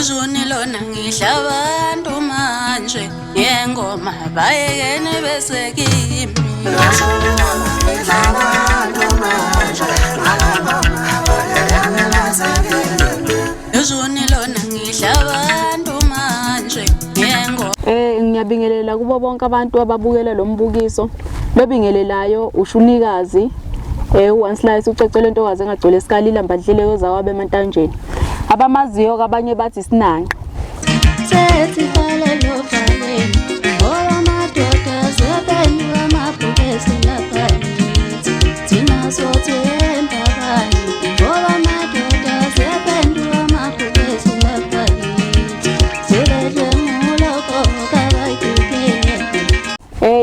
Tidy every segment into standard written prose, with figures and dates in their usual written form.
Uzuni lona ngidla abantu manje ngengoma bayekene bese kimi. Uzuni lona ngidla abantu manje ngengoma. Ngiyabingelela kubo bonke abantu ababukela lo mbukiso. Bebingelelayo ushunikazi one slice ucwecwe lentokazi engagcwele esikalila mbadlile yozawabe emantanjeni. Abamaziyo abanye bathi sinanqa. Sethi falelo faleni ngoba amadoda sebenyuka amabhubesi lapha kithi. Thina sothemba bani ngoba amadoda sebenyuka amabhubesi lapha kithi. Sebedlwengula ogogo abayigugile.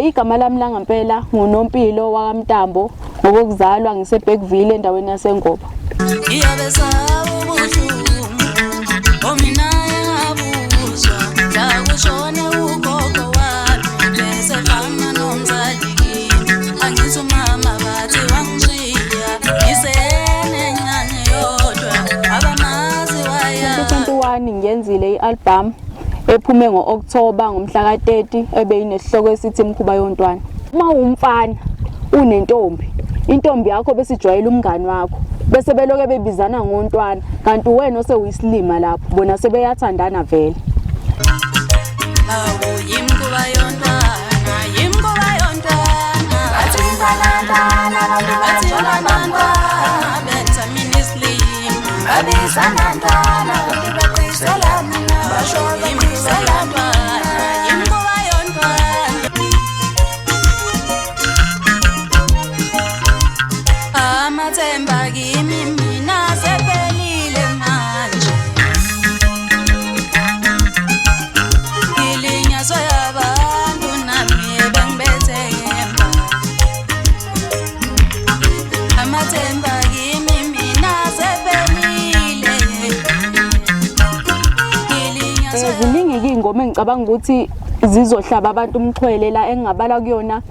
Igama lami langampela nguNompilo wakaMntambo, ngokuzalwa ngiseBergville endaweni yaseNgoba. Ngiyabesaba ubuhlungu omina engabuzwa la kushone ugogo wami bese fana nomzali kimi. Angithi umama bathi wangishiya ngisenencane yodwa abamazi waya. 2021 ngiyenzile i-album ephume ngo-October ngomhla ka-30 ebeyinesihloko esithi Imikhuba Yontwana. Uma uwumfana unentombi, intombi yakho besijwayele umngani wakho bese beloke bebizana ngontwana, kanti wena osewuyisilima lapho bona sebeyathandana vele. Awu yimikhuba yontwana, yimikhuba yontwana. Bathi ntwana, benza mina isilima. Babizana ntwana, kanti baqisela mina. Basho yimikhuba yontwana, yimikhuba yontwana. Amathemba kimi mina sephelile manje. Ngilinyazwe abantu nami bengibethemba. Amathemba kimi mina sephelile. Ngilinyazwe Ziningi-ke iy'ngoma engicabanga ukuthi zizohlaba abantu umxhwele la engingabala kuyona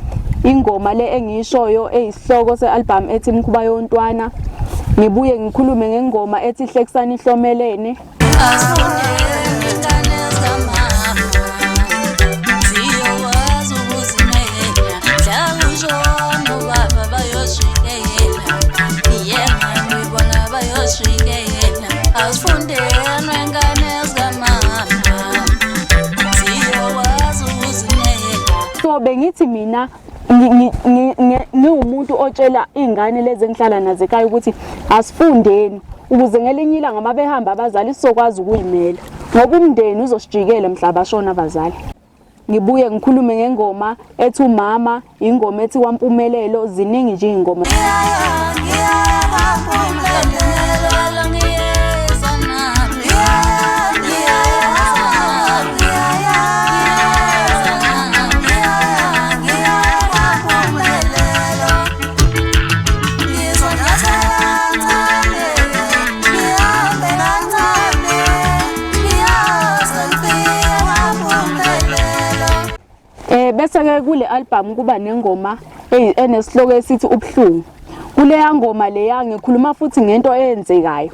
ingoma le engiyishoyo eyisihloko se-album ethi Imikhuba Yontwana. Ngibuye ngikhulume ngengoma ethi Hlekisani Hlomelene. Asifundeni ingane zamama, ziyokwazi ukuzimela. Mhla kushona ubaba bayoshikela, yena ngibona bayoshikela. Asifundeni ingane zamama, ziyokwazi ukuzimela. So bengithi mina ngiwumuntu otshela iy'ngane lezi engihlala nazo ekhaya ukuthi asifundeni ukuze ngelinye ilanga uma behamba abazali sizokwazi ukuyimela, ngoba umndeni uzosijikela mhla bashona abazali. Ngibuye ngikhulume ngengoma ethi umama, ingoma ethi Wampumelelo, ziningi nje iy'ngoma. Bese ke kule album kuba nengoma enesihloko esithi Ubuhlungu. Kuleya ngoma leya ngikhuluma futhi ngento eyenzekayo.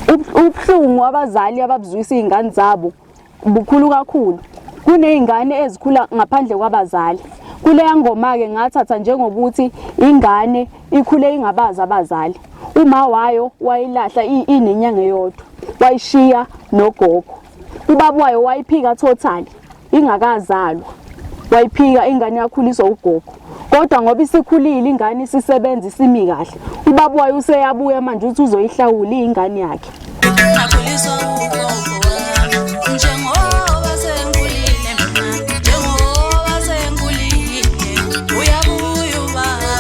Ubuhlungu abazali ababuzwisa izingane zabo bukhulu kakhulu. Kuney'ngane ezikhula ngaphandle kwabazali. Kuleya ngoma ke ngathatha njengokuthi ingane ikhule ingabazi abazali. Uma wayo wayilahla inenyanga eyodwa, wayishiya nogogo. Ubaba wayo wayiphika totally ingakazalwa, wayiphika ingane yakhuliswa ugogo. Kodwa ngoba isikhulile ingane isisebenza isimi kahle, ubaba wayo useyabuya manje uthi uzoyihlawula ingane yakhe. Ngakhuliswa ugogo wami njengoba sengikhulile mina, njengoba sengikhulile uyabuya ubaba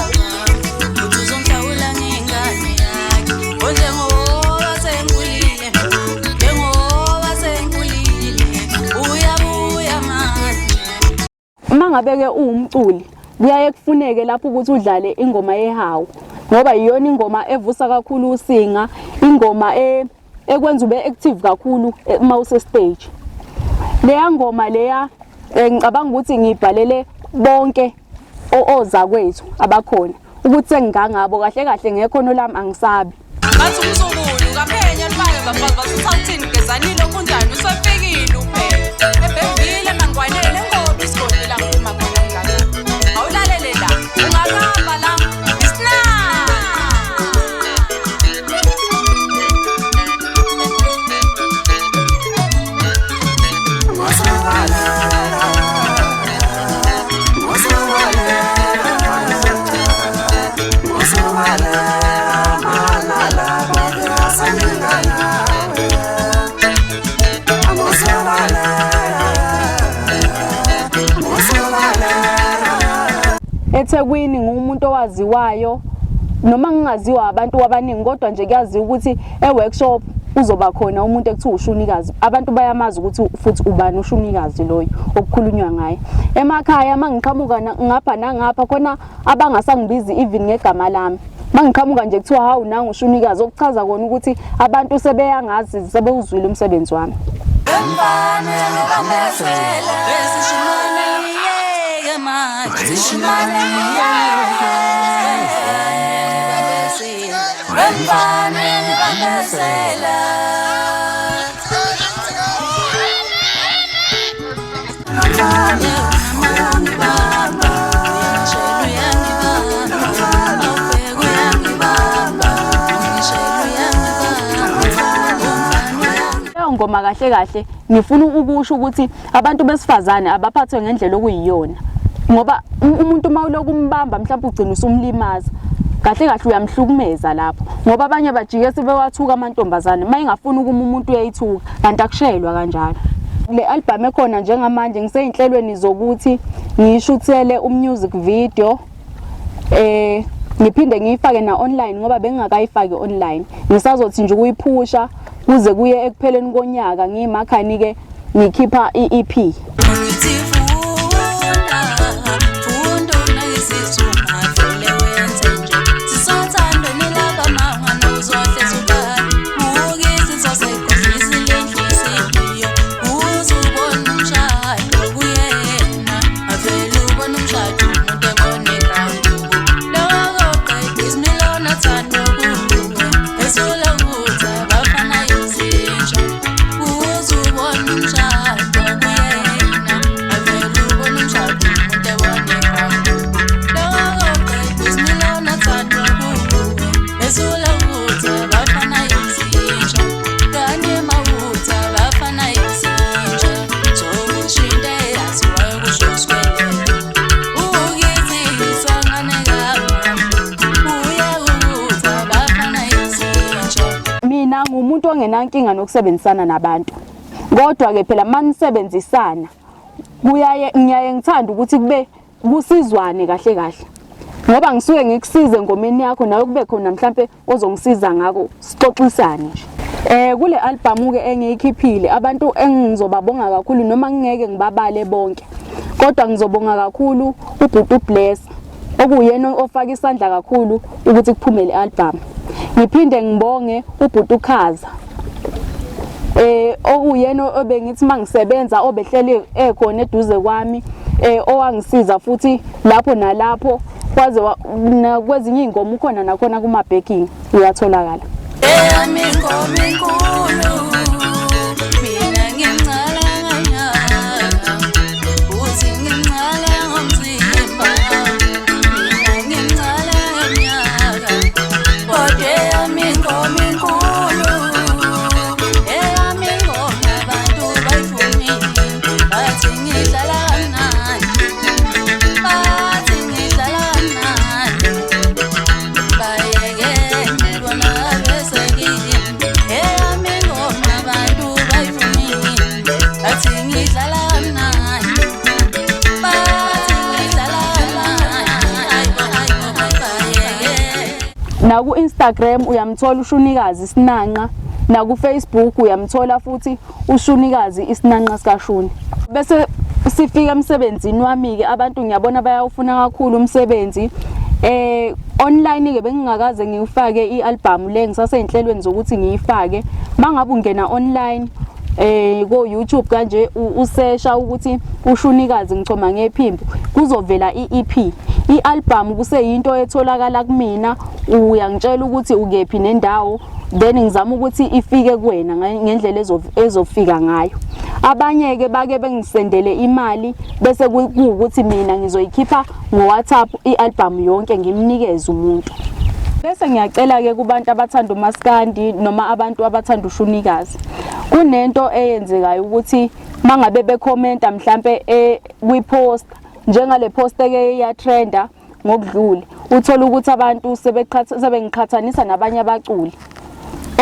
uthi uzongihlawula ngengane yakhe. Oh, njengoba sengikhulile mina, njengoba sengikhulile uyabuya manje. Uma ngabe ke uwumculi kuyaye kufuneke lapho ukuthi udlale ingoma yehawu, ngoba iyona ingoma evusa kakhulu usinga, ingoma ekwenza ube active kakhulu uma use stage. Leya ngoma leya ngicabanga ukuthi ngiyibhalele bonke ozakwethu abakhona ukuthi sengingangabo kahle kahle ngekhono lami angisabi. Bathi umzukulu kaphenya lifake bafazi bathi uthawuthini gezanile kunjani. EThekwini ngumuntu owaziwayo noma ngingaziwa abantu abaningi kodwa nje kuyaziwa ukuthi e-workshop uzoba khona umuntu ekuthiwa ushunikazi. Abantu bayamazi ukuthi futhi ubani ushunikazi loyo okukhulunywa ngaye. Emakhaya uma ngiqhamuka ngapha nangapha khona abangasangibizi even ngegama lami. Mangiqhamuka nje kuthiwa hawu nangu ushunikazi okuchaza kona ukuthi abantu sebeyangazi sebewuzwile umsebenzi wami. Leyo ngoma kahle kahle ngifuna ukusho ukuthi abantu besifazane abaphathwe ngendlela okuyiyona ngoba umuntu uma uloku umbamba mhlawumbe ugcina usumlimaza kahle kahle uyamhlukumeza lapho ngoba abanye bajike sebewathuka amantombazane uma engafuni ukuma umuntu uyayithuka kanti akushelwa kanjalo. Le album ekhona njengamanje ngiseyinhlelweni zokuthi ngiyishuthele umusic video eh ngiphinde ngiyifake na online ngoba bengingakayifaki online ngisazothi nje ukuyiphusha kuze kuye ekupheleni konyaka ngiyimakhani ke ngikhipha i-EP. Ngithi funda, funda unakisise ungavele wenze nje. Sisothandweni laba mangwana uzohlezi ubala. Buka izitha sekhohlisa inhliziyo. Uze ubone umshado kuyena. Avele ubone umshado umuntu ebone egaluko. Lokho qeda isimilo nothando kuwe. Esula ukuthi abafana izinja. Uze ubone umshado kuyena. Avele ubone umshado umuntu ebone egaluko. Lokho qeda isimilo nothando kuwe. Esula ukuthi abafana izinja. Kanye mawuthi abafana izinja. Sokushintsha eyaziwayo kusho isikweletu. Ukithi isangane kamama. Uye ukuthi abafana izinja. Mina ngumuntu ongenankinga nokusebenzisana nabantu. Kodwa ke phela manisebenzisana kuyaye ngiyaye ngithanda ukuthi kube kusizwane kahle kahle. Ngoba ngisuke ngikusize engomeni yakho nawe kube khona mhlampe ozongisiza ngako sixoxisane nje. Kule album ke engiyikhiphile abantu engizobabonga kakhulu noma ngingeke ngibabale bonke. Kodwa ngizobonga kakhulu uBhuti uBless okuyena ofaka isandla kakhulu ukuthi kuphume le album. Ngiphinde ngibonge uBhuti uKhaza okuyena obengithi mangisebenza obehleli ekhona eduze kwami owangisiza futhi lapho nalapho kwaze kwezinye iy'ngoma ukhona nakhona kuma backing uyatholakala. Eyami ingoma inkulu, mina ngimncane nganyaka, uthi ngimncane ngomzimba, mina ngimncane ngeminyaka, kodwa eyami ingoma inkulu, eyami ingoma abantu bayivumile, bathi ngidlala kamnandi, bathi ngidlala kamnandi. Bayeke bona besekini, eyami ingoma abantu bayivumile, bathi ngidlala kamnandi, bathi ngidlala kamnandi, bayeke. Naku Instagram uyamthola uShunikazi Isinanqa, naku Facebook uyamthola futhi uShunikazi Isinanqa sikaShuni. Bese sifika emsebenzini wami ke abantu ngiyabona bayawufuna kakhulu umsebenzi. Online ke bengingakaze ngiwufake ialbum le ngisaseyinhlelweni zokuthi ngiyifake. Mangabe ungena online ko YouTube kanje usesha ukuthi uShunikazi ngichoma ngephimbo kuzovela iEP. Ialbum kuseyinto etholakala kumina, uyangitshela ukuthi ukephi nendawo then ngizama ukuthi ifike kuwena ngendlela ezofika ngayo. Abanye ke bake bengisendele imali bese kuwukuthi mina ngizoyikhipha ngoWhatsApp ialbum yonke ngimnikeze umuntu. Bese ngiyacela ke kubantu abathanda umaskandi noma abantu abathanda uShunikazi. Kunento eyenzekayo ukuthi mangabe bekhomenta mhlambe kwipost njengale post eke yatrenda ngokudlule uthola ukuthi abantu sebengiqhathanisa nabanye abaculi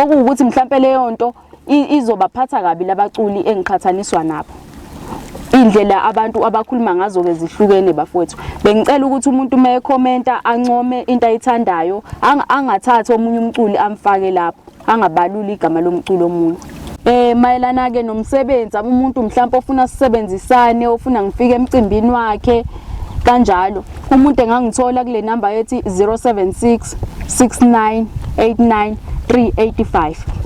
okuwukuthi mhlambe leyo nto izobaphatha kabi labaculi engiqhathaniswa nabo. Indlela abantu abakhuluma ngazo-ke zihlukene bafowethu. Bengicela ukuthi umuntu uma ekhomenta ancome into ayithandayo, angathathi omunye umculi amfake lapho, angabaluli igama lomculo omunye. Mayelana ke nomsebenzi, umuntu mhlawumbe ofuna sisebenzisane, ofuna ngifike emcimbini wakhe kanjalo, umuntu engangithola kule namba ethi 076 69 89 385.